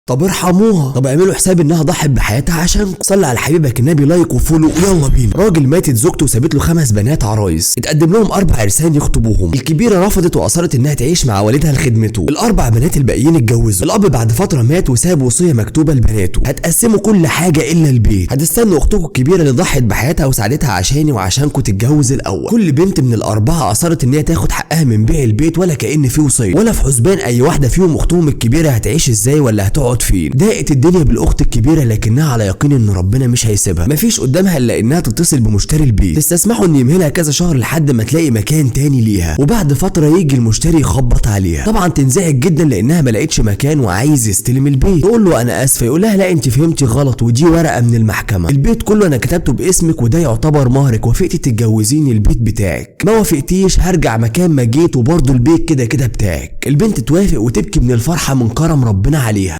طب ارحموها، طب اعملوا حساب انها ضحت بحياتها عشان. صلي على حبيبك النبي، like و follow، يلا بينا. راجل ماتت زوجته وسابت له 5 بنات عرايس، اتقدم لهم 4 عرسان يخطبوهم. الكبيرة رفضت واصرت انها تعيش مع والدها لخدمته. ال4 بنات الباقيين اتجوزوا. الاب بعد فترة مات وساب وصية مكتوبة لبناته: هتقسموا كل حاجة الا البيت، هتستنوا اختكم الكبيرة اللي ضحت بحياتها وساعدتها عشاني وعشانكم تتجوز الاول. كل بنت من ال4 اصرت ان هي تاخد حقها من بيع البيت، ولا كأن في وصية ولا في حسبان اي واحدة فيهم اختهم الكبيرة هتعيش ازاي ولا هتقعد فين. ضاقت الدنيا بالاخت الكبيرة، لكنها على يقين ان ربنا مش هيسيبها. مفيش قدامها الا انها تتصل بمشتري البيت، تستسمحه ان يمهلها كذا شهر لحد ما تلاقي مكان تاني ليها. وبعد فترة يجي المشتري يخبط عليها، طبعا تنزعج جدا لانها ما لقتش مكان وعايز يستلم البيت. تقول له انا اسفه، يقول لها لا انت فهمتي غلط، ودي ورقة من المحكمة، البيت كله انا كتبته باسمك وده يعتبر مهرك، وافقتي تتجوزيني البيت بتاعك، ما وافقتيش هرجع مكان ما جيت وبرضه البيت كده كده بتاعك. البنت توافق وتبكي من الفرحة من كرم ربنا عليها.